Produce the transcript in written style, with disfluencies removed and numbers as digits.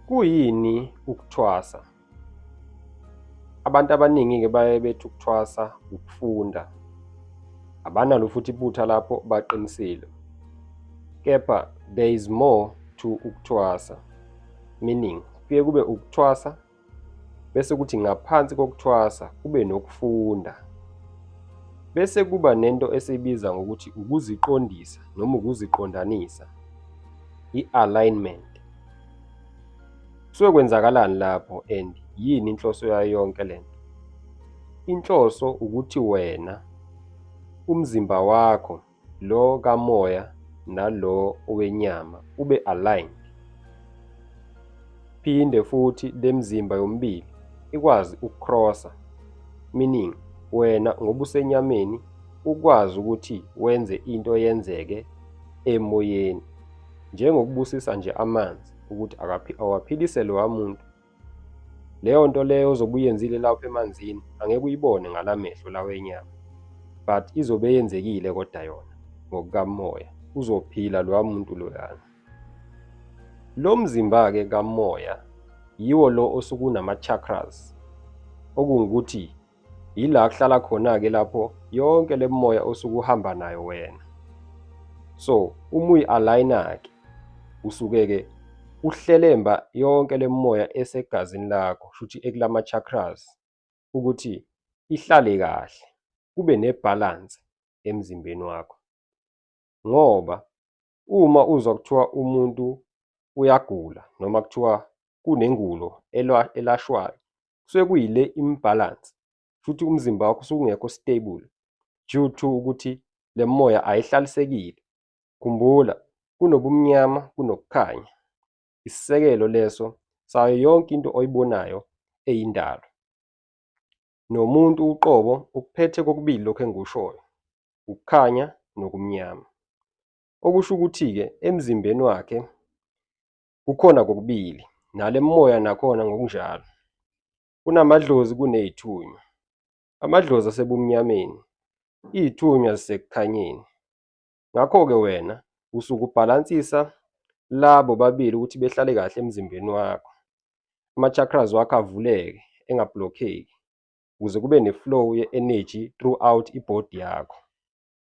Kuyini ukuthwasa? Abantu abaningi-ke baye bethi ukuthwasa ukufunda. Abanalo futhi iphutha lapho, baqinisile. Kepha there is more to ukuthwasa, meaning kuye kube ukuthwasa bese kuthi ngaphansi kokuthwasa kube nokufunda. Bese kuba nento esiyibiza ngokuthi ukuziqondisa noma ukuziqondanisa, i-alignment. Kusuke kwenzakalani lapho and yini inhloso yayo yonke lento? Inhloso ukuthi wena umzimba wakho lo kamoya nalo owenyama ube aligned. Phinde futhi le mizimba yomibili ikwazi ukucrossa, meaning wena ngoba usenyameni ukwazi ukuthi wenze into yenzeke emoyeni. Njengokubusisa nje amanzi ukuthi awaphilise loya muntu. Leyo nto leyo ozobe uyenzile lapho emanzini angeke uyibone ngalamehlo lawa enyama, but izobe yenzekile kodwa yona ngokukamoya, uzophila loya muntu loyana. Lo mzimba-ke kamoya yiwo lo osuke unama-chakras, okungukuthi yila kuhlala khona-ke lapho yonke le moya osuke uhamba nayo wena. So uma uyi-align-a-ke usuke-ke uhlelemba yonke le moya esegazini lakho, kushuthi ekulama-chakras, ukuthi ihlale kahle, kube ne-balance emzimbeni wakho. Ngoba uma uzwa kuthiwa umuntu uyagula noma kuthiwa kunengulo elashwayo, kusuke kuyile imbalance, futhi umzimba wakho usuke ungekho stable due to ukuthi le moya ayihlalisekile. Khumbula, kunobumnyama kunokukhanya. Isisekelo leso sayo yonke into oyibonayo eyindalo. Nomuntu uqobo ukuphethe kokubili lokhu engikushoyo, ukukhanya nokumnyama. Okusho ukuthi-ke emzimbeni wakhe kukhona kokubili, nale moya nakhona ngokunjalo. Kunamadlozi kuney'thunywa. Amadlozi asebumnyameni, iy'thunywa zisekukhanyeni. Ngakho-ke wena usuke ubhalansisa labo bobabili ukuthi behlale kahle emzimbeni wakho. Ama-chakras wakho avuleke, engabhlokheki, ukuze kube ne-flow ye-energy throughout i-body yakho.